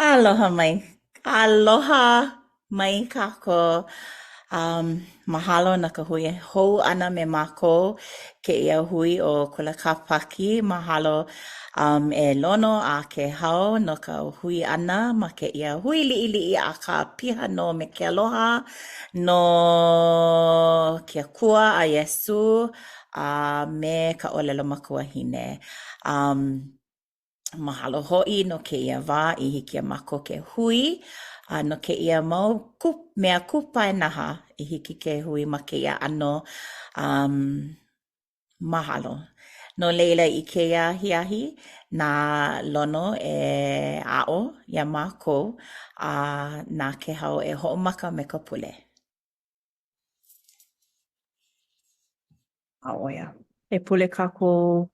Aloha mai. Aloha mai kākou. Um, mahalo no ka hui hou ʻana me mākou, kēia hui ʻo Kula Kāpaki. Mahalo um, e Lono a Kēhau no ka hui ʻana ma kēia hui liʻiliʻi akā piha nō me ke aloha no ke Akua a Iesū a me ka ʻōlelo makuahine. Um, Mahalo hoʻi no kēia wā i hiki iā mākou ke hui a no kēia mau kū, mea kūpaenaha i hiki ke hui ma kēia ʻano. Um, mahalo. No laila i kēia ahiahi, na Lono e aʻo iā mākou a na Kēhau e hoʻomaka me ka pule. A ʻo ia. E pule kākou,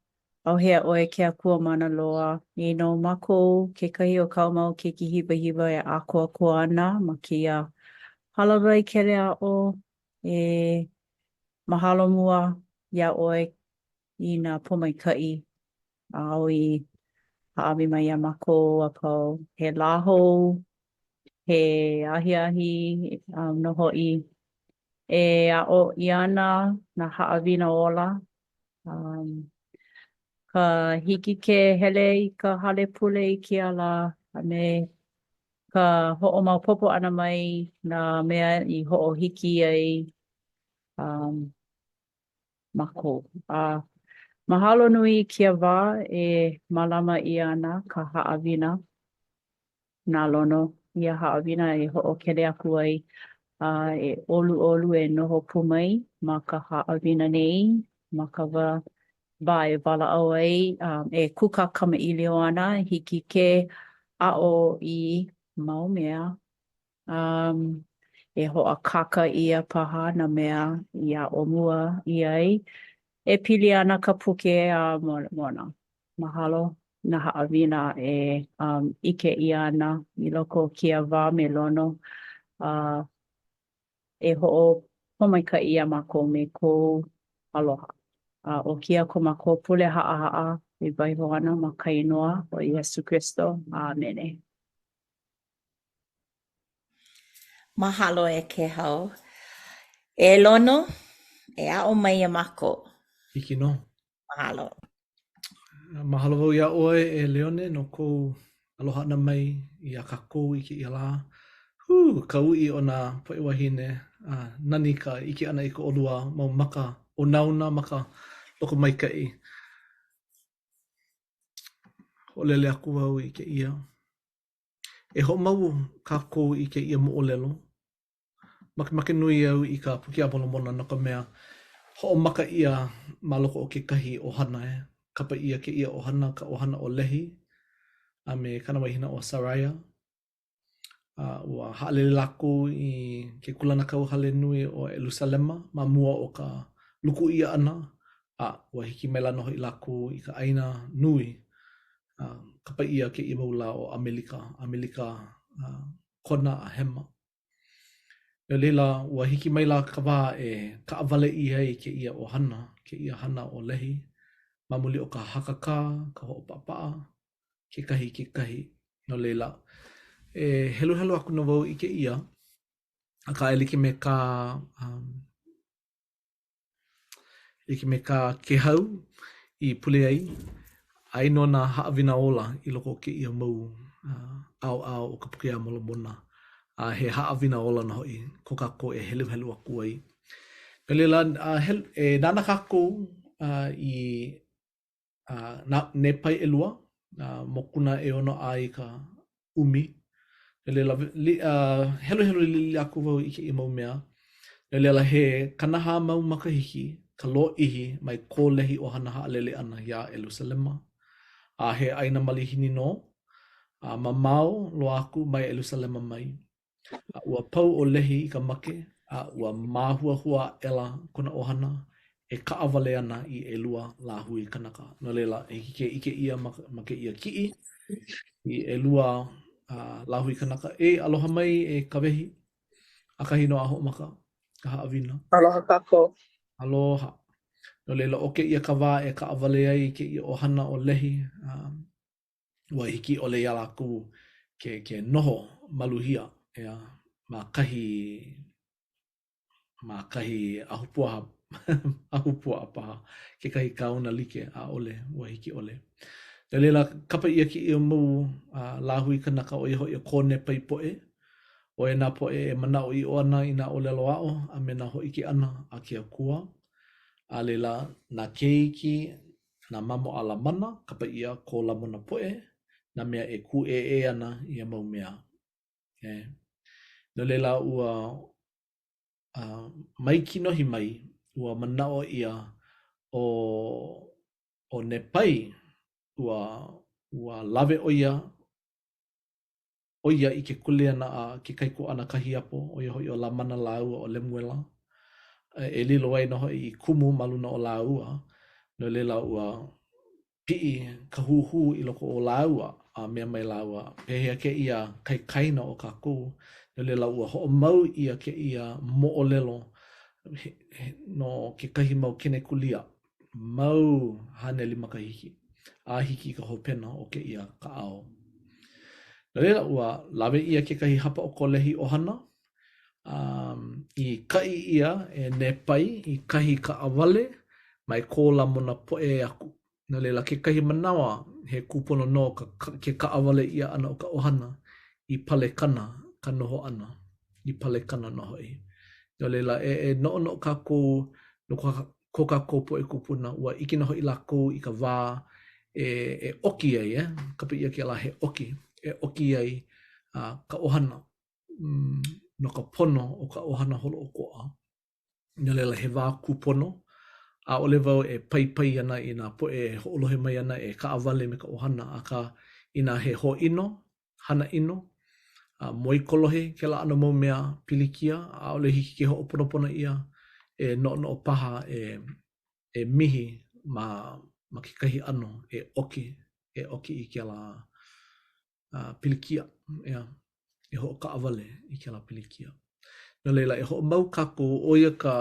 ʻAuhea ʻoe ke Akua Mana Loa, i nō mākou kekahi o kāu mau keiki hiwahiwa e ʻākoakoa ana ma kēia hālāwai keleaʻo e mahalo mua iā ʻoe i nā pōmaikaʻi āu i hāʻawi mai iā mākou a pau. He lā hou, he ahiahi um, nō hoʻi e aʻo ʻia ana nā haʻawina ola. Um, ka hiki ke hele i ka hale pule i kēia lā a me ka hoʻomaopopo ʻana mai nā mea i hoʻohiki ai um, mākou. A mahalo nui i kēia wā e mālama ʻia ana ka haʻawina na Lono ia haʻawina e hoʻokele aku ai a e ʻoluʻolu e noho pū mai ma ka haʻawina nei ma ka wā wā e walaʻau ai um, e kūkā kamaʻilio ana hiki ke aʻo i mau mea um, e hoʻākāka ʻia paha nā mea i aʻo mua ʻia ai e pili ana ka puke a Molemona. Mahalo nā haʻawina e um, ʻike ʻia ana i loko o kēia wā me Lono a e hoʻopōmaikaʻi iā mākou me kou aloha. A ʻo kēia ko mākou pule haʻahaʻa e waiho ana ma ka inoa o Iesū Kristo. ʻĀmene. Mahalo e Kēhau. E Lono, e aʻo mai iā mākou. Hiki nō. Mahalo. Mahalo wau iā ʻoe e Leone no kou aloha ʻana mai iā kākou i kēia lā. Hū, ka uʻi o nā poʻe wāhine. A nani ka ʻike ʻana i ko ʻolua mau maka onaona ma ka lokomaikaʻi. Hoʻolele aku wau i kēia. E hoʻomau kākou i kēia moʻolelo. Makemake nui au i ka Puke a Molomona no ka mea, hoʻomaka ʻia ma loko o kekahi ʻohana e kapa ʻia kēia ʻohana ka ʻohana o Lehi a me kāna wahine ʻo Saraia. A ua haʻalele lākou i ke kūlanakauhale nui o ʻElusalema ma mua o ka luku ʻia ʻana, a ua hiki maila nō hoʻi lākou i ka ʻāina nui, a kapa ʻia kēia mau lā ʻo ʻAmelika, ʻAmelika Kona a Hema. No laila, ua hiki maila ka wā e kaʻawale ʻia ai kēia ʻohana, kēia hana o Lehi, ma muli o ka hakakā, ka hoʻopaʻapaʻa, kekahi i kekahi. No laila, e heluhelu aku nō wau i kēia, akā e like me kā um, like me kā Kēhau i pule ai, aia nō nā haʻawina ola i loko o kēia mau ʻaoʻao o ka Puke a Molomona, a he haʻawina ola nō hoʻi ko kākou e heluhelu aku ai. No laila, e nānā kākou i nā Nepai ʻelua, nā mokuna ʻeono a i ka ʻumi. No laila, heluhelu liʻiliʻi aku wau i kēia mau mea. No laila, he 40 mau makahiki ka lōʻihi mai ko Lehi ʻohana haʻalele ʻana iā ʻElusalema, a he ʻāina malihini nō, a mamao loa aku mai ʻElusalema mai. A ua pau ʻo Lehi i ka make, a ua māhuahua aʻela kona ʻohana e kaʻawale ana i ʻelua lāhui kanaka. No laila, hiki ke ʻike ʻia ma, ma kēia kiʻi i ʻelua uh, lāhui kanaka. E, aloha mai e Kawehi. ʻAkahi nō a hoʻomaka ka haʻawina. Aloha kākou. Aloha. No laila, ʻo kēia ka wā e kaʻawale ai kēia ʻohana o Lehi. Um, ua hiki ʻole iā lākou. ke ke noho maluhia, ʻeā, ma kahi ma kahi ahupuaʻa ahupuaʻa paha, kekahi kaona like, ʻaʻole, ua hiki ʻole. No laila, kapa ʻia kēia mau uh, lāhui kanaka ʻo ia hoʻi ʻo ko Nepai poʻe, ʻo ia nā poʻe e manaʻoʻiʻo ana i nā ʻōlelo aʻo a me nā hōʻike ʻana a ke Akua. A laila, nā keiki, nā mamo a Lamana, kapa ʻia ko Lamona poʻe, nā mea e kūʻēʻē ana ia mau mea. Okay. No laila, ua uh, mai kinohi mai, ua manaʻo ʻia ʻo, ʻo Nepai, ua, ua lawe ʻo ia, ʻo ia i ke kuleana a ke kaikuaʻana kahiapo, ʻo ia hoʻi ʻo Lamana lāua ʻo Lemuela, e lilo ai nō hoʻi i kumu ma luna o lāua, no laila ua piʻi ka huhū i loko o lāua, a mea mai lāua, pehea kēia kaikaina o kākou? No laila ua hoʻomau ʻia kēia moʻolelo no kekahi mau kenekulia mau haneli makahiki a hiki i ka hopena o kēia kaʻao. No laila, ua lawe ʻia kekahi hapa o ko Lehi ʻohana, um, i kaʻi ʻia e Nepai i kahi kaʻawale mai ko Lamona poʻe aku. No laila, kekahi manawa, he kūpono nō ka, ke kaʻawale ʻia ʻana o ka ʻohana i palekana ka noho ʻana, i palekana nō hoʻi. No laila, e, e noʻonoʻo kākou no ko, ko kākou poʻe kūpuna, ua ʻike nō hoʻi lākou i ka wā e, e ʻoki ai, eh? Kapa ʻia kēlā he ʻoki, e ʻoki ai uh, ka ʻohana mm, no ka pono o ka ʻohana holoʻokoʻa. No laila, he wā kūpono, ʻaʻole wau e paipai ana i nā poʻe e hoʻolohe mai ana e kaʻawale me ka ʻohana, akā, inā he hōʻino, hana ʻino, a moekolohe kēlā ʻano mau mea pilikia, ʻaʻole hiki ke hoʻoponopono ʻia, e noʻonoʻo paha e e mihi ma ma kekahi ʻano e ʻoki e ʻoki i kēlā uh, pilikia, ʻeā, e hoʻokaʻawale i kēlā pilikia. No laila, e hoʻomau kākou, ʻo ia ka,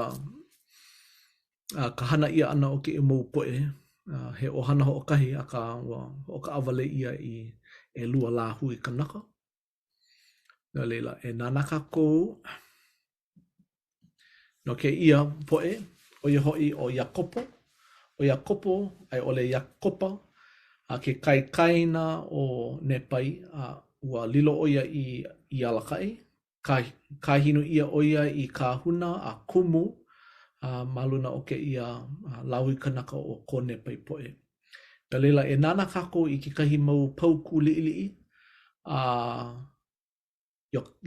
uh, ka hana ʻia ʻana o kēia mau poʻe, uh, he ʻohana hoʻokahi, akā ua hoʻokaʻawale ʻia i ʻelua lāhui kanaka. No laila, e nānā kākou no kēia poʻe, ʻo ia hoʻi ʻo Iakopo, ʻo Iakopo a i ʻole Iakopa, a ke kaikaina o Nepai, a ua lilo ʻo ia i, i alakaʻi, ka, kāhinu ʻia ʻo ia i kahuna a kumu a ma luna o kēia lāhui kanaka o ko Nepai poʻe. No laila, e nānā kākou i kekahi mau paukū liʻiliʻi a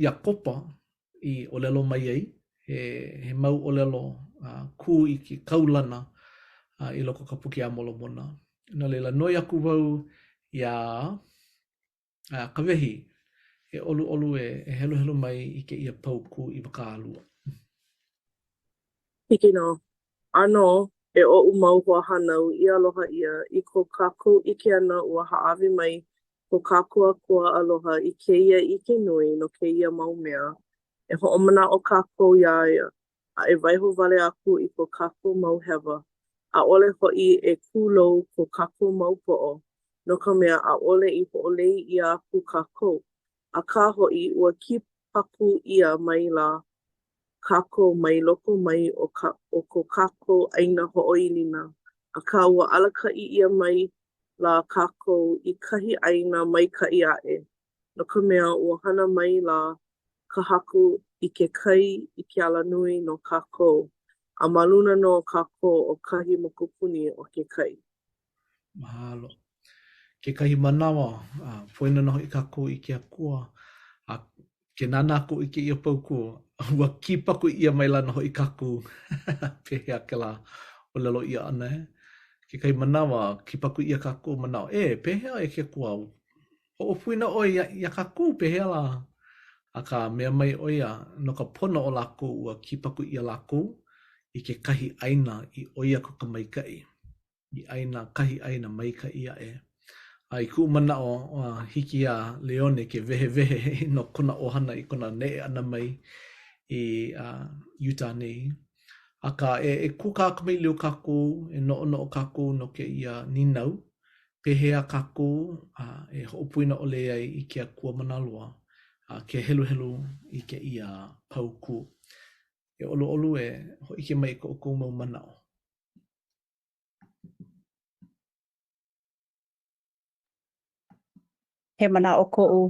Iakopa i ʻōlelo mai ai, he, he mau ʻōlelo uh, kū i ke kaulana uh, i loko o ka puke a Molomona. No laila, noi aku wau iā uh, Kawehi e ʻoluʻolu e, e heluhelu mai i kēia paukū 20. Hiki nō. ʻĀnō, e oʻu mau hoahānau i aloha ʻia, i ko kākou ʻike ʻana ua hāʻawi mai ko kākou Akua aloha i kēia ʻike nui no kēia mau mea, e hoʻomanaʻo kākou iā ia, a e waiho wale aku i ko kākou mau hewa, ʻaʻole hoʻi e kūlou ko kākou mau poʻo, no ka mea, ʻaʻole i hoʻolei ʻia aku kākou, akā hoʻi, ua kipaku ʻia maila kākou mai loko mai o ka, o ko kākou ʻāina hoʻoilina, akā, ua alakaʻi ʻia mai la kākou i kahi ʻāina maikaʻi aʻe, no ka mea, ua hana mai la ka Haku i ke kai i ke alanui no kākou, a ma luna nō kākou o kahi mokupuni o ke kai. Mahalo. Kekahi manawa, a poina nō hoʻi kākou i ke Akua, a Ke nānā aku i kēia paukū, ua kīpaku ʻia maila nō hoʻi kākou. Pehea kēlā ʻōlelo ʻia ʻana, eh? Kekahi manawa, kīpaku ʻia kākou, manaʻo, ē, pehea e ke Akua, hoʻopoina ʻoe iā, iā kākou, pehea lā? Akā, mea mai ʻo ia, no ka pono o lākou, ua kīpaku ʻia lākou i kekahi ʻāina i ʻoi aku ka maikaʻi. i ʻāina, kahi ʻāina maikaʻi aʻe. A i kuʻu manaʻo, hiki iā Leone ke wehewehe no kona ʻohana i kona neʻe ʻana mai i uh, Utah nei. Akā, e, e kūkā kamaʻilio kākou, e noʻonoʻo kākou no kēia nīnau. Pehea kākou e hoʻopoina ʻole ai i ke Akua Mana Loa ke heluhelu i kēia paukū? E ʻoluʻolu e hōʻike mai i ko ʻoukou mau manaʻo. He manaʻo koʻu.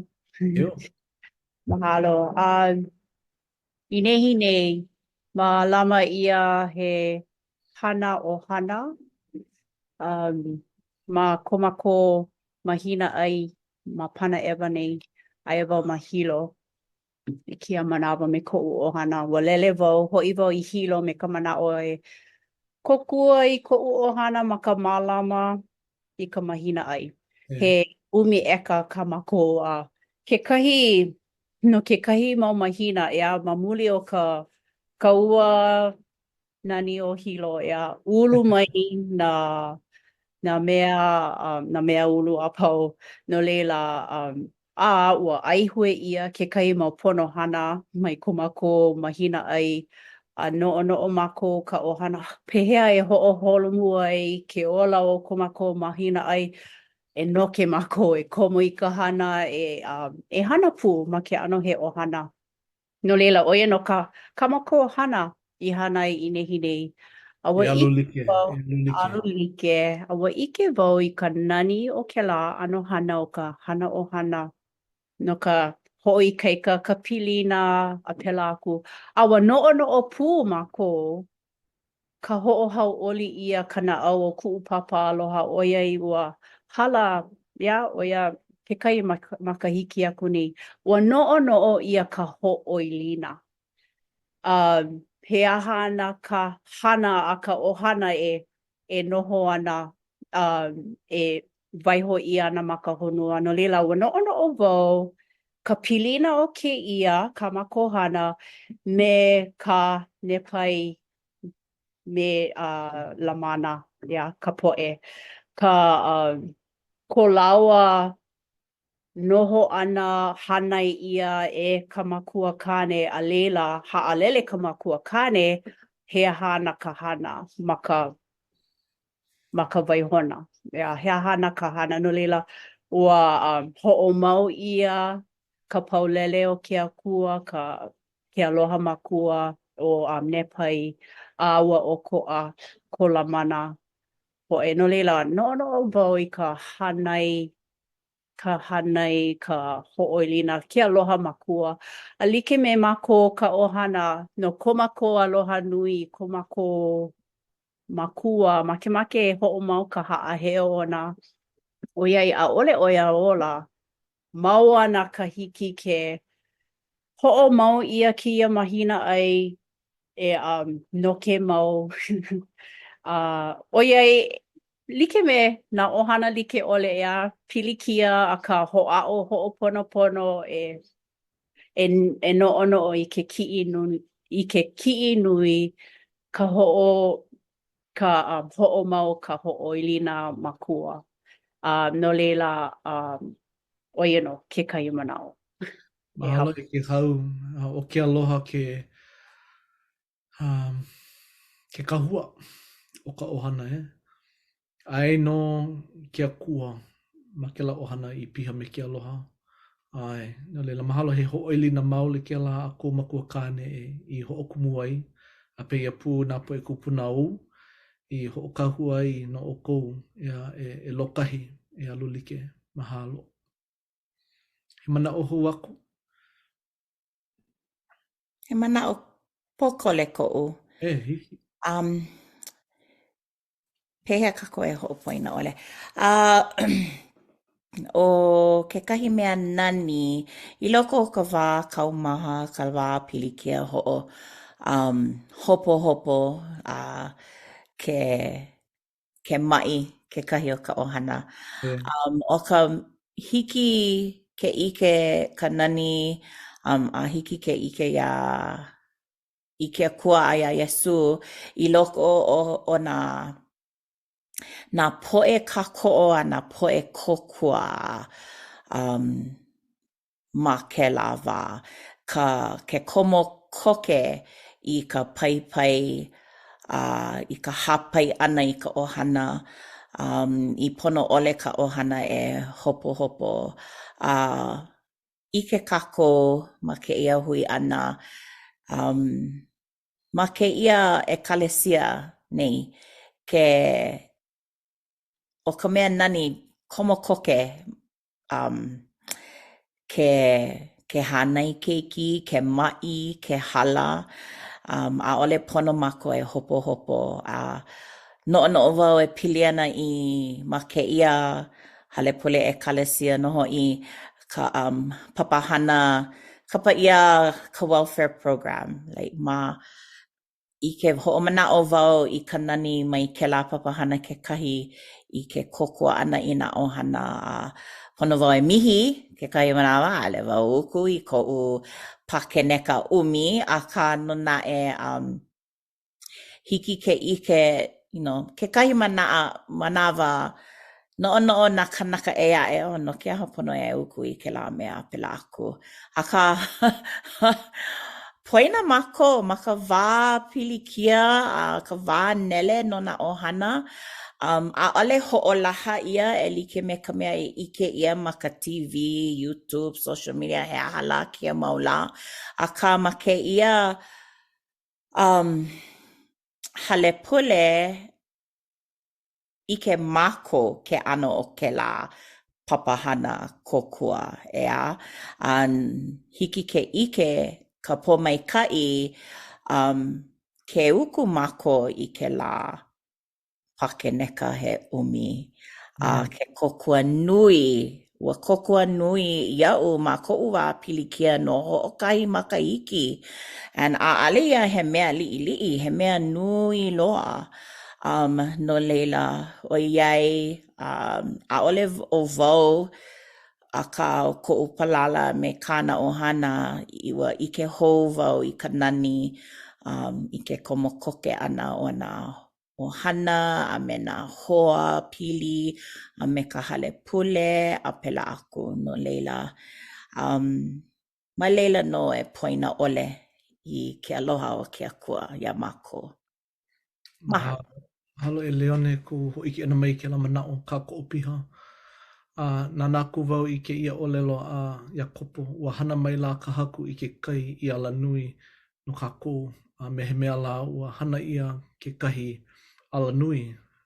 Mahalo. Uh, I nehinei, mālama ʻia he hana ʻohana um, ma ko mākou mahina ʻai ma Panaʻewa nei, aia wau ma Hilo i kēia manawa me koʻu ʻohana. Ua lele wau, hoʻi wau i Hilo me ka manaʻo e kōkua i koʻu ʻohana ma ka mālama i ka mahina ʻai. He ʻumi ʻeka kā mākou a kekahi, no kekahi mau mahina, ʻeā, ma muli o ka ka ua nani o Hilo, ʻeā, ulu mai nā nā mea, nā mea ulu a pau. No laila, a ua ʻaihue ʻia kekahi mau pono hana mai ko mākou mahina ʻai, a noʻonoʻo mākou ka ʻohana, pehea e hoʻoholomua ai ke ola o ko mākou mahina ʻai, e noke mākou e komo i ka hana, e, e hana pū ma ke ʻano he ʻohana. No laila, ʻo ia nō ka, kā mākou hana i hana ai i nehinei. A ua E alu ʻike like, wau, e alu like. alu like, a ua ʻike wau i ka nani o kēlā ʻano hana o ka hana ʻohana no ka hoʻoikaika, ka pilina, a pēlā aku. A ua noʻonoʻo pū mākou ka hoʻohauʻoli ʻia ka naʻau o kuʻu pāpā aloha ʻoiai ua hala, ʻeā, ʻo ia kekahi makahiki aku nei, ua noʻonoʻo ʻia ka hoʻoilina. A he aha ana ka hana a ka ʻohana e e noho ana a e waiho ʻia ana ma ka honua. No laila, ua noʻonoʻo wau ka pilina o kēia, kā mākou hana, me ka Nepai me uh, Lamana, ʻeā, ka poʻe, ka uh, ko lāua noho ʻana hānai ʻia e ka makua kāne, a laila, haʻalele ka makua kāne, he aha ana ka hana ma ka ma ka waihona. ʻEā, he aha ana ka hana, no laila, ua um, hoʻomau ʻia ka paulele o ke akua, ka ke aloha makua o um, Nepai, a ua ʻokoʻa ko Lamana poʻe. No laila, noʻonoʻo wau i ka hānai, ka hānai, ka hoʻoilina, ke aloha makua. A like me mākou ka ʻohana, no ko mākou aloha nui, ko mākou makua, makemake e hoʻomau ka haʻaheo ona, ʻoiai ʻaʻole ʻo ia ola, mau ana ka hiki ke hoʻomau ʻia kēia mahina ʻai e um, noke mau. A ʻoiai like me nā ʻohana like ʻole ʻeā, pilikia akā hoʻāʻo hoʻoponopono e e, e noʻonoʻo i ke kiʻi nui, i ke kiʻi nui ka hoʻo ka um, hoʻomau ka hoʻoilina makua. Uh, no laila, um, ʻo ia nō kekahi manaʻo. Mahalo e Kēhau, ʻo ke aloha ke um, ke kahua o ka ʻohana, e. ʻAe nō ke akua ma kēlā ʻohana i piha me ke aloha. ʻAe, no laila, mahalo he hoʻoilina maoli kēlā a kou makua kāne e, i hoʻokumu ai, a pēia pū nā poʻe kūpuna ou i hoʻokahua ai no ʻoukou, ʻeā, e, e lōkahi, e alu like. Mahalo. He manaʻo hou aku? He manaʻo pōkole koʻu. E, hiki. Um, pehea kākou e hoʻopoina ʻole? Uh, ʻo kekahi mea nani, i loko o ka wā kaumaha, ka wā pilikia hoʻo um, hopohopo a uh, ke ke maʻi kekahi o ka ʻohana. Um, ʻo ka hiki ke ʻike ka nani um, a hiki ke ʻike iā i ke Akua a iā Iesū i loko o, o nā nā poʻe kākoʻo a nā poʻe kōkua um, ma kēlā wā, ka, ke komo koke i ka paipai a i ka hāpai ʻana i ka ʻohana. Um, i pono ʻole ka ʻohana e hopohopo. A ʻike kākou ma kēia hui ʻana, um, ma kēia ʻekalesia nei, ke, ʻo ka mea nani, komo koke um, ke, ke hānai keiki, ke maʻi, ke hala, um, ʻaʻole pono mākou e hopohopo. A noʻonoʻo wau e pili ana i ma kēia hale pule ʻekalesia nō hoʻi ka um, papahana kapa ʻia ka welfare program. Like ma i ke hoʻomanaʻo wau i ka nani mai kēlā papahana kekahi i ke kōkua ʻana i nā ʻohana a pono wau e mihi kekahi manawa ʻaʻole wau uku i koʻu pākēneka ʻumi akā nō naʻe um, hiki ke ʻike you know, kekahi manaʻa, manawa Noʻonoʻo nā kānaka ʻē aʻe, oh, no ke aha pono e uku i kēlā mea a pēlā aku. Akā, poina mākou ma ka wā pilikia a ka wā nele no nā ʻohana, um, ʻaʻole hoʻolaha ʻia e like me ka mea e ʻike ʻia ma ka TV, YouTube, social media, he aha lā kēia mau lā. Akā, ma kēia um, hale pule, ʻike mākou ke ʻano o kēlā papahana kōkua, ʻeā? A hiki ke ʻike ka pōmaikaʻi um, ke uku mākou i kēlā pākēneka he ʻumi a ke kōkua nui, ua kōkua nui iaʻu ma koʻu wā pilikia no hoʻokahi makahiki and ʻaʻale ia he mea liʻiliʻi, he mea nui loa. Um, no laila, ʻoiai um, ʻaʻole ʻo wau akā ʻo koʻu palala me kāna ʻohana, ua ʻike hou wau i ka nani um, i ke komo koke ʻana o nā ʻohana a me nā hoa pili a me ka hale pule a pēlā aku. No laila, um, ma laila nō e poina ʻole i ke aloha o ke Akua iā mākou. Mahalo. Mahalo e Leone kou hōʻike ʻana mai i kēlā manaʻo kākoʻo piha. A nānā aku wau i kēia ʻōlelo a Iakopo, ua hana mai lā ka Haku i ke kai i alanui no kākou, a me he mea lā ua hana ʻia kekahi alanui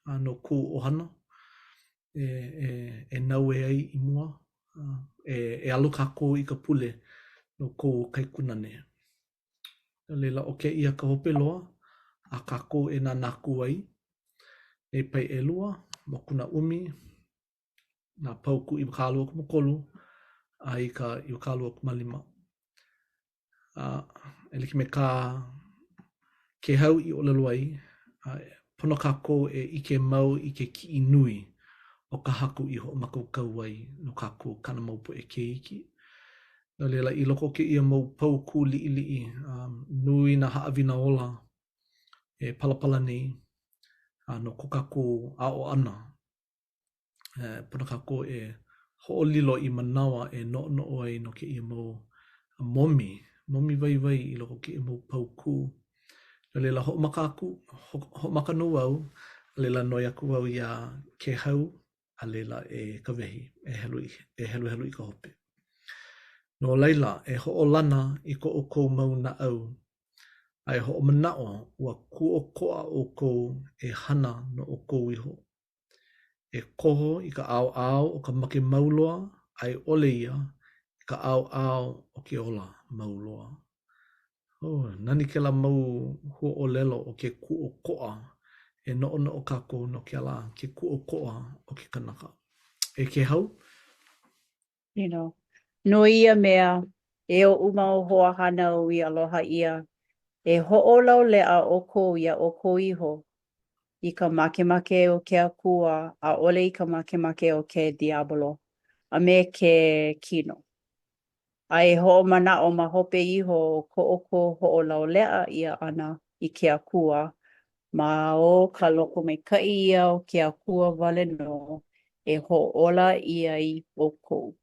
a no kou ʻohana e, e, e naue ai i mua, e, e alu kākou i ka pule no kou kaikunane. No laila, ʻo kēia ka hope loa a kākou e nānā aku ai. Nepai ʻelua, mokuna ʻumi, nā paukū 23 a i ka 25. A e like me kā Kēhau i ʻōlelo ai, a pono kākou e ʻike mau i ke kiʻi nui o ka Haku i hoʻomākaukau ai no kākou kāna mau poʻe keiki. No laila, i loko o kēia mau paukū liʻiliʻi, um, nui nā haʻawina ola e palapala nei a no ko kākou aʻo ʻana E pono kākou e hoʻolilo i manawa e noʻonoʻo ai no kēia mau momi, momi waiwai i loko o kēia mau paukū. No laila, hoʻomaka aku, hoʻomaka nō au, a laila noi aku au iā Kēhau, a laila e Kawehi, e helu, e heluhelu i ka hope. No laila, e hoʻolana i ko ʻoukou mau naʻau, a e hoʻomanaʻo ua kūʻokoʻa ʻoukou e hana no ʻoukou iho. E koho i ka ʻaoʻao o ka make mau loa a i ʻole ia, i ka ʻaoʻao o ke ola mau loa. Oh, nani kēlā mau huaʻōlelo ʻo ke kūʻokoʻa. E noʻonoʻo kākou no kēlā, ke kūʻokoʻa o ke kanaka. E Kēhau? You know, no ia mea, e oʻu mau hoahānau i aloha ʻia, e hoʻolauleʻa ʻoukou iā ʻoukou iho i ka makemake o ke Akua, ʻaʻole i ka makemake o ke diabolō a me ke kino. A e hoʻomanaʻo ma hope iho o ko ʻoukou hoʻolauleʻa ʻia ʻana i ke Akua, ma o ka lokomaikaʻi ia o ke Akua wale nō e hoʻōla ʻia ai ʻoukou.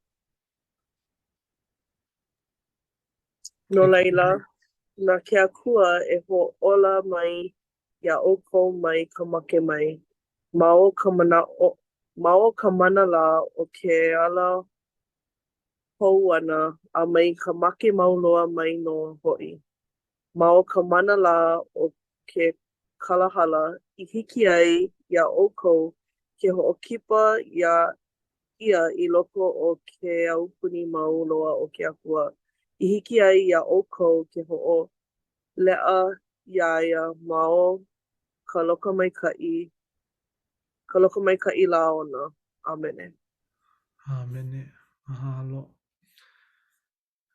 No laila, na ke Akua e hoʻōla mai iā ʻoukou mai ka make mai. Ma o ka manaʻo ma o ka mana lā o ke ala hou ʻana a mai ka make mau loa mai nō hoʻi. Ma o ka mana lā o ke kalahala i hiki ai iā ʻoukou ke hoʻokipa iā ʻia i loko o ke aupuni mau loa o ke Akua, i hiki ai iā ʻoukou ke hoʻoleʻa iā ia ma o ka lokomaikaʻi ka lokomaikaʻi lā ona. ʻĀmene. ʻĀmene. Mahalo.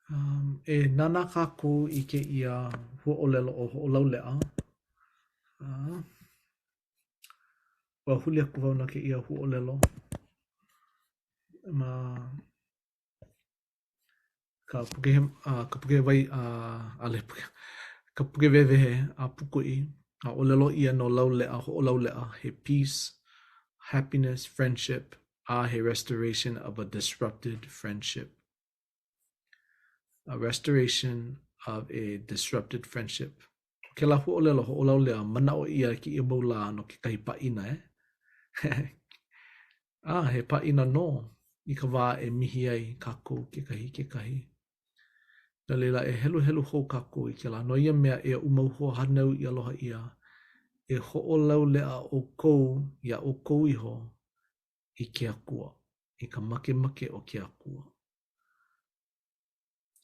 Um, e nānā kākou i kēia huaʻōlelo ʻo hoʻolauleʻa. Uh, ua huli aku wau no kēia huaʻōlelo ma ka puke uh, ka puke wai uh, ʻaʻole puke ka puke wehewehe a Pūkuʻi a ʻōlelo ʻia no lauleʻa hoʻolauleʻa he peace happiness friendship a he restoration of a disrupted friendship a restoration of a disrupted friendship. ʻO kēlā huaʻōlelo hoʻolauleʻa, manaʻo ʻia kēia mau lā no kekahi pāʻina, eh? A, he pāʻina nō i ka wā e mihi ai kākou kekahi i kekahi. No laila, e heluhelu hou kākou i kēlā. No ia mea, e oʻu mau hoahānau i aloha ʻia, e hoʻolauleʻa ʻoukou iā ʻoukou iho i ke Akua, i ka makemake o ke Akua.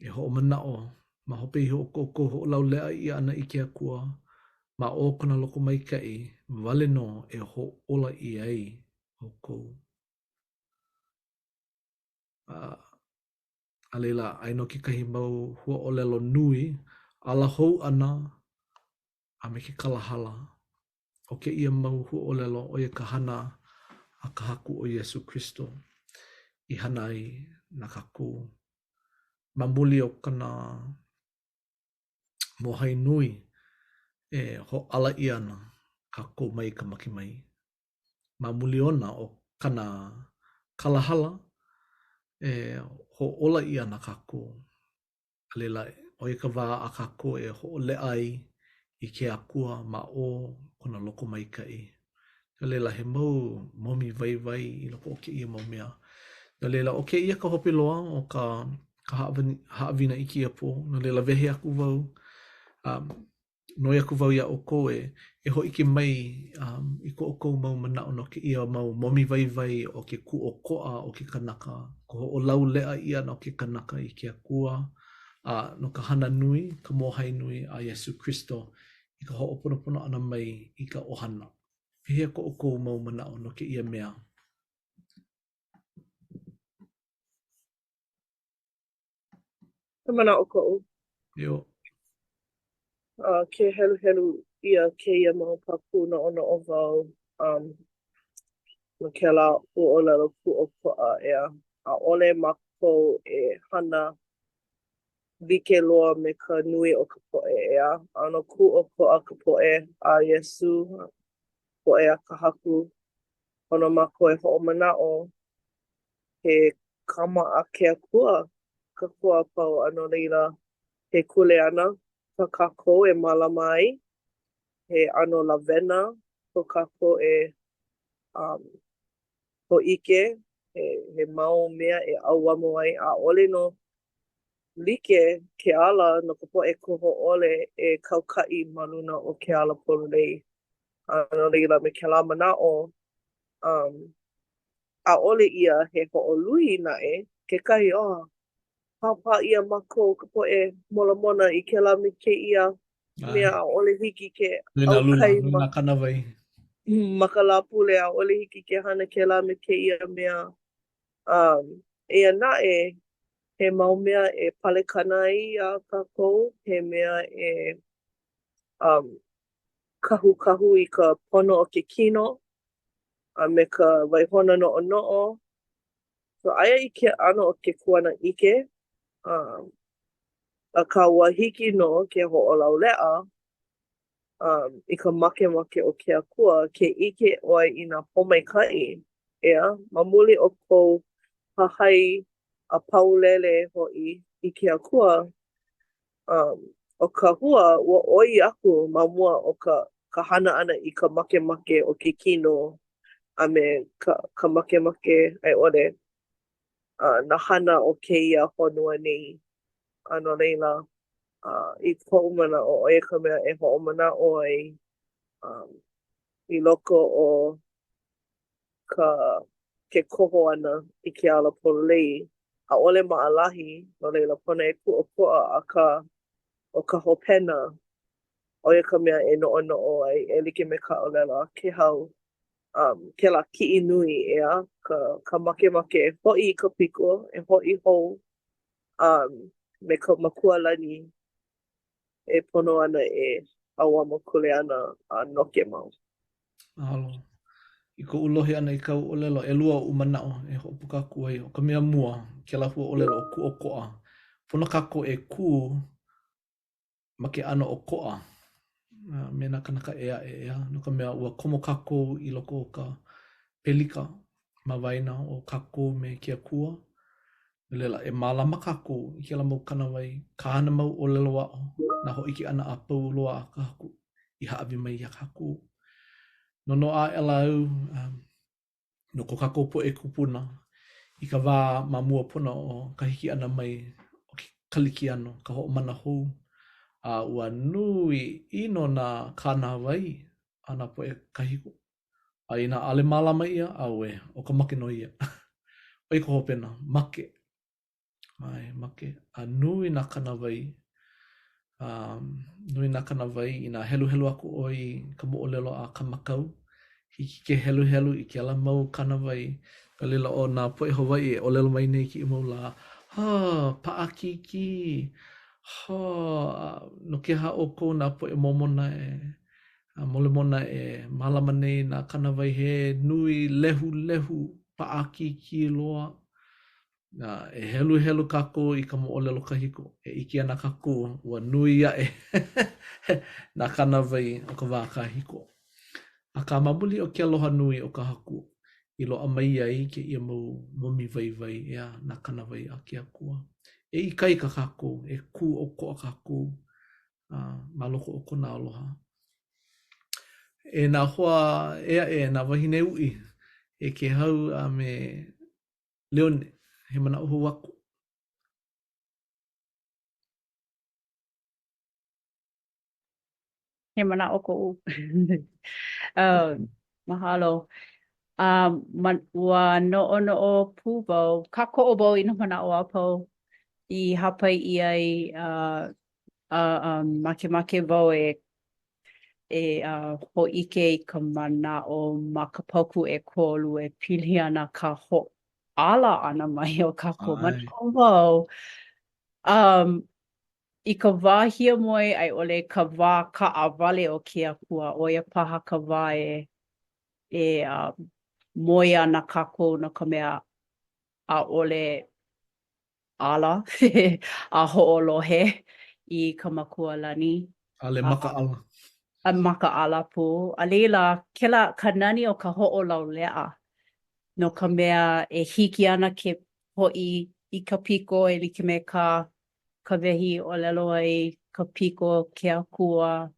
E hoʻomanaʻo, ma hope iho o ko ʻoukou hoʻolauleʻa ʻia ʻana i ke Akua, ma o kona lokomaikaʻi wale nō e hoʻōla ʻia ai ʻoukou. A, a laila, aia nō kekahi mau huaʻōlelo nui, ala hou ʻana a me ke kalahala. ʻO kēia mau huaʻōlelo, ʻo ia ka hana a ka Haku ʻo Iesū Kristo i hana ai na kākou. Ma muli o kona mōhai nui e hōʻala ʻia ana kākou mai ka make mai. Ma muli ona o kana kalahala e hoʻōla ʻia ana kākou. A laila, ʻo ia ka wā a kākou e hoʻoleʻa ai i ke Akua ma o kona lokomaikaʻi. No laila, he mau momi waiwai i loko o kēia mau mea. No laila, ʻo kēia ka hope loa o ka ka haʻawina i kēia pō. No laila, wehe aku wau um, noi aku wau iā ʻoukou e e hōʻike mai um, i ko ʻoukou mau manaʻo no kēia mau momi waiwai o ke kūʻokoʻa o ke kanaka, ka hoʻolauleʻa ʻia ʻana o ke kanaka i ke Akua, a no ka hana nui, ka mōhai nui a Iesū Kristo i ka hoʻoponopono ʻana mai i ka ʻohana. Pehea ko ʻoukou mau manaʻo no kēia mea? He manaʻo koʻu. Io. Uh, ke heluhelu ʻia kēia mau pākū noʻonoʻo wau um, no kēlā huaʻōlelo kūʻokoʻa ʻeā. ʻAʻole mākou e hana like loa me ka nui o ka poʻe ʻeā. ʻAno kūʻokoʻa ka poʻe a Iesū, poʻe a ka Haku. Pono mākou e hoʻomanaʻo he kama a ke Akua kākou a pau, a no laila, he kuleana kā kākou e mālama ai, he ʻano lawena ko kākou e um, hōʻike, he, he mau mea e ʻauamo ai, ʻaʻole nō like ke ala no ka poʻe koho ʻole e kaukaʻi ma luna o ke ala pololei. A no laila, me kēlā manaʻo, um, ʻaʻole ia he hoʻoluhi naʻe kekahi, oh, pāpā ʻia mākou ka poʻe Molamona i kēlā me kēia mea, ʻaʻole hiki ke ʻaukai ma, nā kānāwai. ma ka Lāpule, ʻaʻole hiki ke hana kēlā me kēia mea. Um, eia naʻe, he mau mea e palekana ai iā kākou, he mea e um, kahukahu i ka pono o ke kino a me ka waihona noʻonoʻo. So aia i ke ʻano o ke kuanaʻike, um, akā ua hiki nō ke hoʻolauleʻa um, i ka makemake o ke Akua ke ʻike ʻoe i nā pōmaikaʻi, ʻeā, ma muli o kou hahai a paulele hoʻi i ke Akua, um, ʻo ka hua, ua ʻoi aku ma mua o ka, ka hana ʻana i ka makemake o ke kino. a me ka ka makemake a i ʻole uh nā hana o kēia honua nei. A no laila, uh i koʻu manaʻo ʻo ia ka mea e hoʻomanaʻo ai um i loko o ka ke koho ʻana i ke ala pololei. ʻAʻole maʻalahi, no laila pono e kūʻokoʻa, akā ʻo ka hopena, ʻo ia ka mea e noʻonoʻo ai e like me ka ʻōlelo a Kēhau, um, kēlā kiʻi nui, ʻeā, ka, ka makemake e hoʻi i ka piko, e hoʻi hou um, me ka Makua lani e pono ana e ʻauamo kuleana a noke mau. Mahalo. I koʻu lohe ʻana i kāu ʻōlelo, ʻelua oʻu manaʻo e hoʻopuka aku ai. ʻO ka mea mua, kēlā huaʻōlelo ʻo kūʻokoʻa. Pono kākou e kū ma ke ʻano ʻokoʻa me nā kānaka ʻē aʻe, ʻeā, no ka mea, ua komo kākou i loko o ka pelika ma waena o kākou me ke Akua. No laila, e mālama kākou i kēlā mau kānāwai, kāna mau ʻōlelo aʻo, nā hōʻike ʻana a pau loa a ka Haku i hāʻawi mai iā kākou. Noʻonoʻo aʻela au um, no ko kākou poʻe kūpuna i ka wā ma mua pono o ka hiki ʻana mai o ke Kalikiano, ka hoʻomana hou, a ua nui ʻino nā kānāwai a nā poʻe kahiko. A inā ʻaʻole mālama ʻia, auē, ʻo ka make nō ia. ʻO ia ka hopena, make. ʻAe, make. A nui nā kānāwai, um, nui nā kānāwai inā heluhelu aku ʻoe i ka moʻolelo a Kamakau, hiki ke heluhelu i kēlā mau kānāwai. No laila, ʻo nā poʻe Hawaiʻi e ʻōlelo mai nei kēia mau lā, Hā, paʻakikī, hā, no ke aha ʻoukou nā poʻe Momona e, a Molemona e mālama nei nā kānāwai he nui lehulehu, paʻakikī loa. A e heluhelu kākou i ka moʻolelo kahiko, e ʻike ana kākou ua nui aʻe nā kānāwai o ka wā kahiko. Akā, ma muli o ke aloha nui o ka Haku i loaʻa mai ai kēia mau momi waiwai, ʻeā, nā kānāwai a ke Akua. E ikaika kākou, e kū ʻokoʻa kākou uh, ma loko o kona aloha. E nā hoa ʻē aʻe, nā wāhine uʻi, e Kēhau a me Leone, he manaʻo hou aku. He manaʻo koʻu. uh, mahalo. Um, ma, ua noʻonoʻo pū wau, kākoʻo wau i nā manaʻo a pau i hāpai ʻia ai uh, uh, um, makemake wau e e uh, hōʻike i ka manaʻo ma ka paukū ʻekolu e pili ana ka hoʻāla ʻana mai o kākou. Manaʻo wau, um, i ka wā hiamoe a i ʻole ka wā kaʻawale o ke akua, ʻo ia paha ka wā e, e uh, moe ana kākou no ka mea ʻaʻole ala a hoʻolohe i ka Makua lani. ʻAʻole makaʻala. A makaʻala pū. A laila, kēlā ka nani o ka hoʻolauleʻa no ka mea e hiki ana ke hoʻi i ka piko e like me kā Kawehi i ʻōlelo ai, ka piko, ke akua,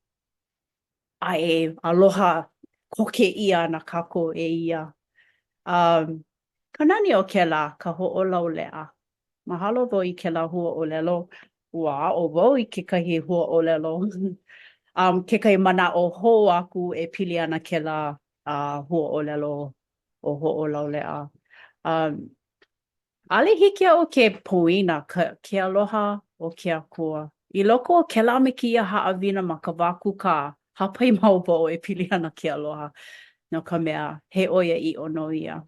a e aloha koke ʻia ana kākou e ia. Um, ka nani o kēlā, ka hoʻolauleʻa. Mahalo wau i kēlā huaʻōlelo. Ua aʻo wau i kekahi huaʻōlelo, um, kekahi manaʻo hou aku e pili ana kēlā uh, huaʻōlelo ʻo hoʻolauleʻa. Um, ʻaʻole hiki iaʻu ke poina ka, ke aloha o ke Akua. I loko o kēlā me kēia haʻawina ma ka wā kūkā, hāpai mau wau e pili ana ke aloha, no ka mea, he ʻoiaʻiʻo nō ia.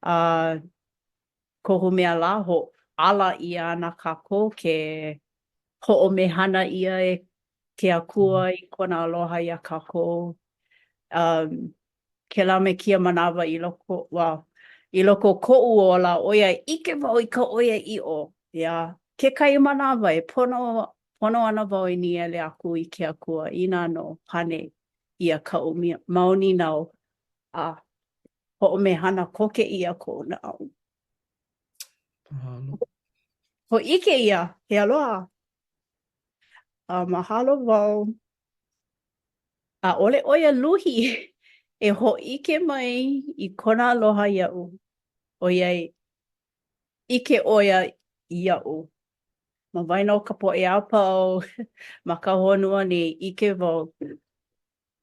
A kohu mea lā, hoʻāla ʻia ana kākou ke hoʻomehana ʻia e ke Akua i kona aloha iā kākou. Um, kēlā me kēia manawa i loko, well, i loko o koʻu ola, ʻoiai ʻike wau i ka ʻoiaʻiʻo, yeah. Kekahi manawa e pono, pono ana wau e nīele aku i ke Akua, inā nō pane ʻia kaʻu mau nīnau a hoʻomehana koke ʻia koʻu naʻau. Mahalo. Hōʻike ʻia he aloha. A mahalo wau. ʻAʻole ʻo ia luhi. E hōʻike mai i kona aloha iaʻu, ʻoiai ʻike ʻo ia iaʻu ma waena o ka poʻe a pau ma ka honua nei, ʻike wau,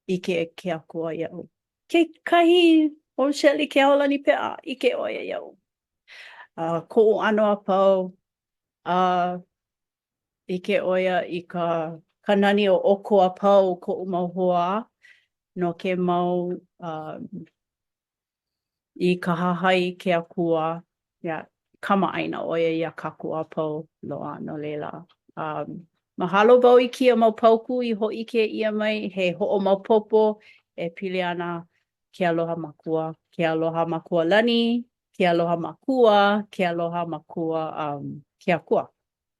ʻike ke Akua iaʻu. Kekahi ʻo Shelley Keaolani Peʻa, ʻike ʻo ia iaʻu. A koʻu ʻano a pau, a ʻike ʻo ia i ka ka nani o ʻoukou a pau koʻu mau hoa no ke mau um, i ka hahai i ke Akua, yeah, kamaʻāina ʻo ia iā kākou a pau loa, no laila, um, mahalo wau i kēia mau paukū i hōʻike ʻia mai he hoʻomaopopo e pili ana ke aloha makua, ke aloha makua lani, ke aloha makua, ke aloha makua um, ke Akua.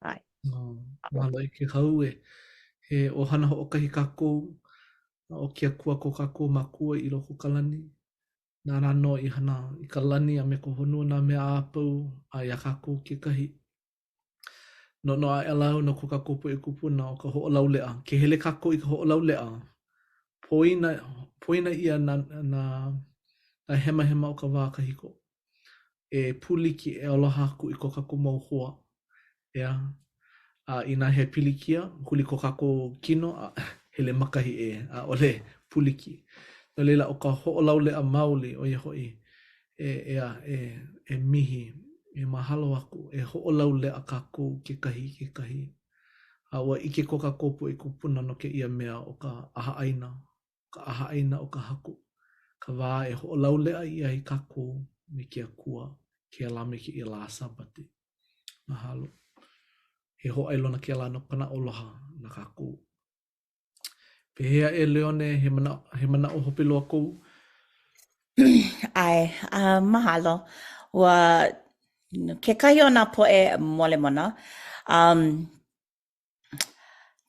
ʻAe. Oh, mahalo e Kehau e. He ʻohana hoʻokahi kākou, a ʻo ke Akua ko kākou Makua i loko o ka lani. Nāna nō i hana i ka lani a me ka honua nā mea a pau a iā kākou kekahi. Noʻonoʻo aʻela au no ko kākou poʻe kūpuna o ka hoʻolauleʻa. Ke hele kākou i ka hoʻolauleʻa, poina, poina ʻia nā, nā, nā hemahema o ka wā kahiko. E pūliki, e aloha aku i ko kākou mau hoa. ʻEā? A inā he pilikia, huli ko kākou kino a hele ma kahi ʻē, ʻaʻole pūliki. No laila, ʻo ka hoʻolauleʻa maoli, ʻo ia hoʻi, e, ʻeā, e, e mihi, e mahalo aku, e hoʻolauleʻa kākou kekahi i kekahi. A ua ʻike ko kākou poʻe kūpuna no kēia mea ʻo ka ʻahaʻaina, ka ʻahaʻaina o ka Haku, ka wā e hoʻolauleʻa ʻia ai kākou me ke Akua kēlā me kēia lā Sābati. Mahalo. He hōʻailona kēlā no kona aloha na kākou. Pehea e Leone, he manaʻo, he manaʻo hope loa kou? ʻAe, uh, mahalo. Ua kekahi o nā poʻe Molemona, um,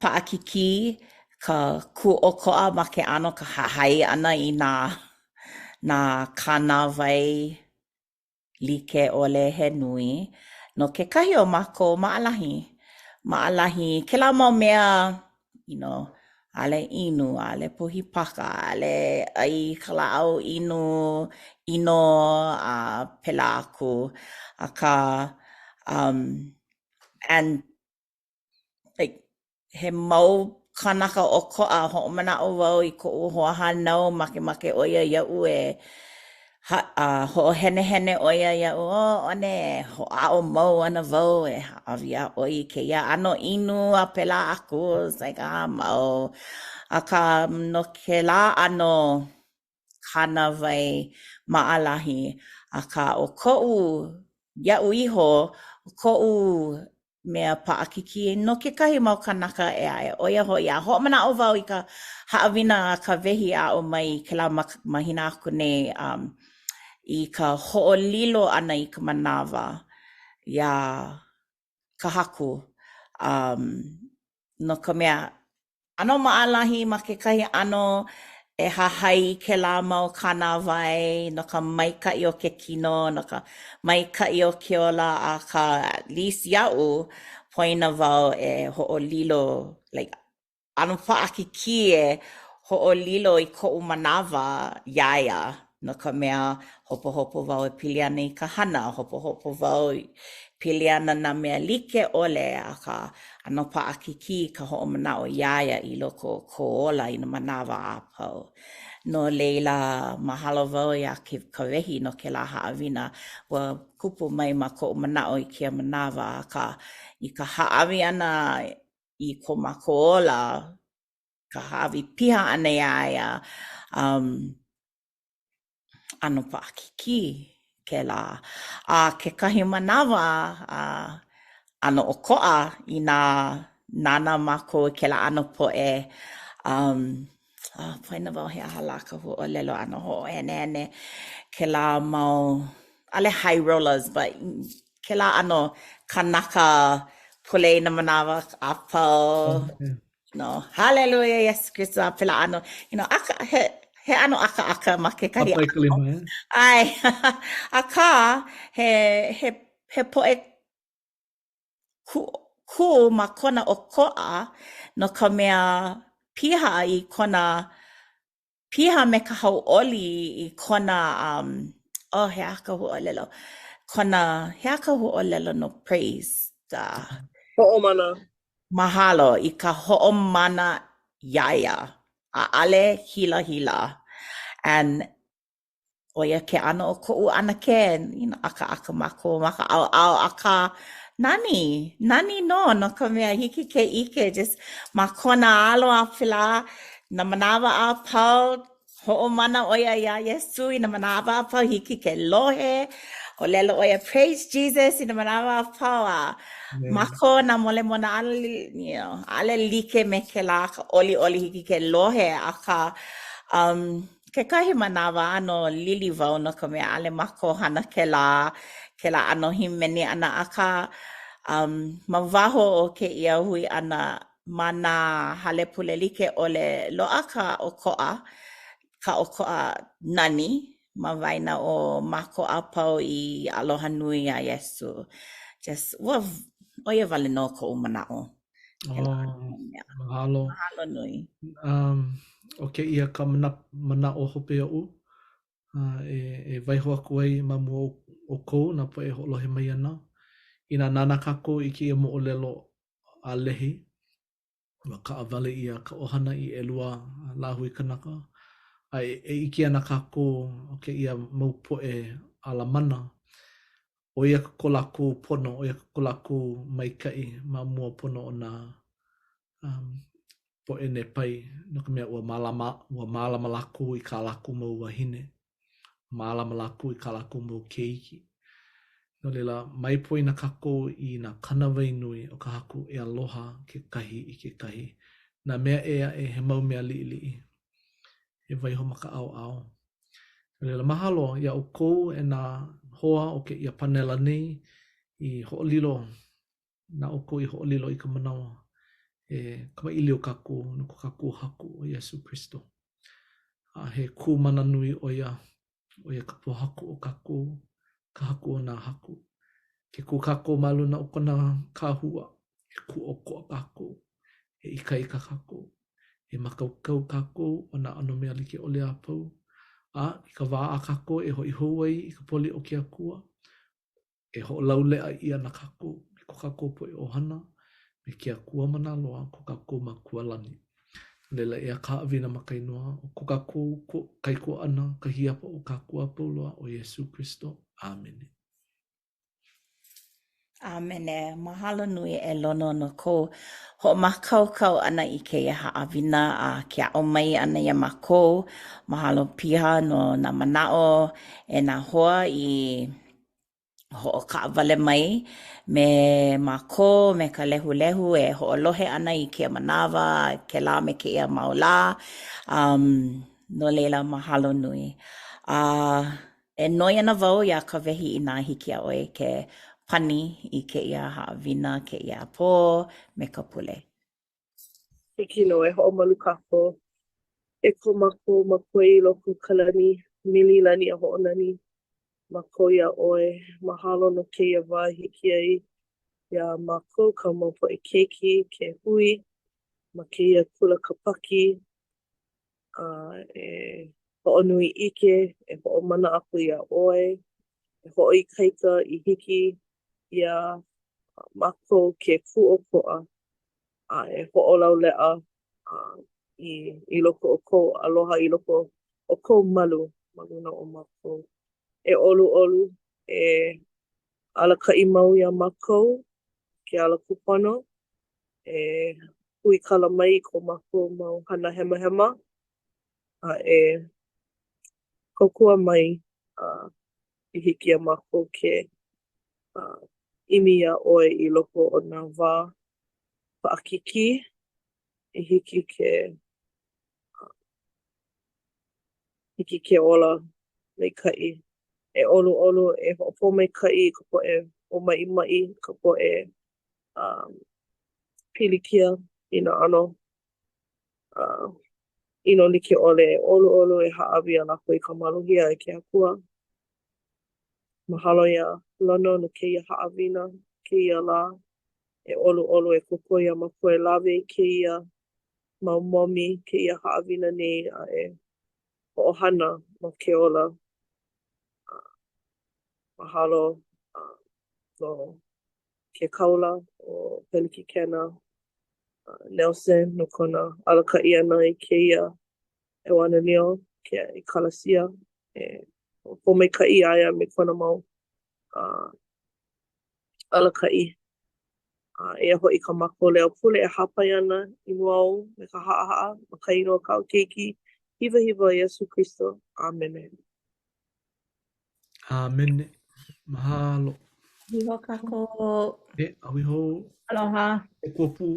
paʻakikī ka kūʻokoʻa ma ke ʻano ka hahai ʻana i nā nā kānāwai like ʻole he nui. No kekahi o mākou, maʻalahi. Maʻalahi kēlā mau mea, you know, ʻaʻole inu, ʻaʻole puhi paka, ʻaʻole ʻai i ka lāʻau inu ʻino a pēlā aku. Akā, um, and like, he mau kānaka ʻokoʻa, hoʻomanaʻo wau i koʻu hoahānau, makemake ʻo ia iaʻu e ha uh, hoʻohenehene ʻo ia iaʻu, oh, one, e hoʻāʻo mau ana wau e hāʻawi iā ʻoe i kēia ʻano inu a pēlā aku, it's like, ah, mau. Akā, no kēlā ʻano kānāwai maʻalahi, akā ʻo koʻu, iaʻu iho, koʻu mea paʻakikī no kekahi mau kānaka ʻē aʻe, ʻo ia hoʻi, a hoʻomanaʻo wau i ka haʻawina a Kawehi i aʻo mai i kēlā mahina aku nei um, i ka hoʻolilo ʻana i ka manawa iā ka Haku, um, no ka mea, ʻano maʻalahi ma kekahi ʻano e hahai i kēlā mau kānāwai no ka maikaʻi o ke kino, no ka maikaʻi o ke ola, akā, at least iaʻu, poina wau e hoʻolilo, like, ʻano paʻakikī e hoʻolilo i koʻu manawa iā ia, no ka mea, hopohopo wau e pili ana i ka hana, hopohopo wau e pili ana nā mea like ʻole, akā, ʻano paʻakikī ka hoʻomanaʻo iā ia i loko o kou ola i nā manawa a pau. No laila, mahalo wau iā Kawehi no kēlā haʻawina. Ua kupu mai ma koʻu manaʻo i kēia manawa, akā, i ka hāʻawi ʻana i ko mākou ola, ka hāʻawi piha ʻana iā ia, um, ʻano paʻakikī kēlā. A kekahi manawa, a ʻano ʻokoʻa inā nānā mākou i kēlā ʻano poʻe, um, oh, poina wau he aha lā ka huaʻōlelo ʻano hoʻohenehene kēlā mau, ʻaʻole high rollers, but kēlā ʻano kanaka pule i nā manawa a pau. Okay. You know, hallelujah, Iesū Kristo, a pēlā ʻano. You know, aka, he, he ʻano ʻakaʻaka ma kekahi ʻano. Ka lima, eh? ʻAe, akā, he, he, he poʻe kū, kū ma kona ʻokoʻa no ka mea piha i kona. piha me ka hauʻoli i kona um, oh, he aha ka huaʻōlelo? Kona, he aha ka huaʻōlelo no praise? Uh, Hoʻomana. Mahalo i ka hoʻomana iā ia. ʻAʻale hilahila. And ʻo ia ke ʻano o koʻu ʻanakē, you know, ʻakaʻaka mākou ma ka ʻaoʻao, akā, nani, nani nō, no ka mea, hiki ke ʻike just ma kona alo a pēlā nā manawa a pau, hoʻomana ʻo ia iā Iesū i nā manawa a pau, hiki ke lohe, ʻōlelo ʻo ia, Praise Jesus i nā manawa a pau, a mākou nā Molemona, ʻaʻole, you know, ʻaʻole like me kēlā ka ʻoliʻoli hiki ke lohe, akā, um, Kekahi manawa ʻano lili wau no ka mea ʻaʻole mākou hana kēlā, kēlā ʻano hīmeni ʻana, akā um, ma waho o kēia hui ʻana ma nā hale pule like ʻole, loaʻa ka ʻokoʻa, ka ʻokoʻa nani ma waena o mākou a pau i aloha nui iā Iesū. Just, ua, ʻo ia wale nō koʻu manaʻo. Oh, mahalo. Mahalo nui. Um, ʻo kēia ka mana, manaʻo hope oʻu uh, e, e waiho aku ai ma mua o ʻoukou nā poʻe e hoʻolohe mai ana. Inā nānā kākou i kēia moʻolelo a Lehi, ua kaʻawale ʻia ka ʻohana i ʻelua lāhui kanaka, a e, e ʻike ana kākou o kēia mau poʻe a Lamana, ʻoi aku ko lākou pono, ʻoi aku ko lākou maikaʻi ma mua pono o nā um, poʻe Nepai, no ka mea, ua mālama, ua mālama lākou i kā lākou mau wāhine, mālama lākou i kā lākou mau keiki. No laila, mai poina kākou i nā kānāwai nui o ka Haku e aloha kekahi i kekahi. Nā mea ʻē aʻe, he mau mea liʻiliʻi e waiho ma ka ʻaoʻao. No laila, mahalo iā ʻoukou e nā hoa o kēia panela nei i hoʻolilo, na ʻoukou i hoʻolilo i ka manawa e kamaʻilio kākou no ko kākou Haku ʻo Iesū Kristo. A he kū mana nui ʻo ia, ʻo ia ka pōhaku o kākou, ka haku o nā haku. Ke kū kākou ma luna o kona kahua, e kū ʻokoʻa kākou, e ikaika kākou. E mākaukau kākou o nā ʻano mea like ʻole a pau, a i ka wā a kākou e hoʻi hou ai i ka poli o ke Akua, e hoʻolauleʻa ʻia ana kākou me ko kākou poʻe ʻohana, me ke Akua mana loa, ko kākou Makua lani. No laila, eia ka haʻawina ma ka inoa o ko kākou kaikuaʻana, ka hiapo o kākou a pau loa, ʻo Iesū Kristo. ʻĀmene. ʻĀmene. Mahalo nui e Lono no kou hoʻomākaukau ʻana i kēia haʻawina a ke aʻo mai ʻana iā mākou. Mahalo piha no nā manaʻo e nā hoa i hoʻokaʻawale mai me mākou, me ka lehulehu e hoʻolohe ana i kēia manawa, kēlā me kēia mau lā. Um, no laila, mahalo nui. A E noi ana wau iā Kawehi inā hiki iā ʻoe ke pani i kēia haʻawina kēia pō me ka pule. Hiki nō e hoʻomalu kākou e ko mākou Makua i loko o ka lani, mililani a hoʻonani mākou iā ʻoe. Mahalo no kēia wā i hiki ai iā mākou kāu mau poʻe keiki ke hui ma kēia kula Kāpaki a e hoʻonui ʻike, e hoʻomana aku iā ʻoe, e hoʻoikaika i hiki iā mākou ke kūʻokoʻa a e hoʻolauleʻa i, i loko o kou aloha, i loko o kou malu ma luna o mākou. E ʻoluʻolu, e alakaʻi mau iā mākou ke ala kūpono, e huikala mai i ko mākou mau hana hemahema a e kōkua mai i hiki iā mākou ke ʻimi iā ʻoe i loko o nā wā paʻakikī i hiki ke hiki ke ola maikaʻi. E ʻoluʻolu, e hoʻopōmaikaʻi i ka poʻe ʻōmaʻimaʻi, ka poʻe um, pilikia i nā ʻano uh, ʻino like ʻole. E ʻoluʻolu e hāʻawi iā lākou i ka maluhia e ke Akua. Mahalo iā Lono no kēia haʻawina, kēia lā. E ʻoluʻolu e kōkua iā mākou e lawe i kēia mau momi, kēia haʻawina nei a e. hoʻohana no ke ola. Mahalo no ke kāula ʻo Pelekikena Nelson no kona alakaʻi ʻana i kēia ʻeuanelio, kēia ʻekalesia. E hoʻopōmaikaʻi iā ia me kona mau alakaʻi. A eia hoʻi kā mākou leo pule e hāpai ana i mua ou me ka haʻahaʻa ma ka inoa o kāu Keiki hiwahiwa ʻo Iesū Kristo. ʻĀmene. ʻĀmene. Mahalo. A hui hou kākou. E, a hui hou. Aloha. Kōkua pū.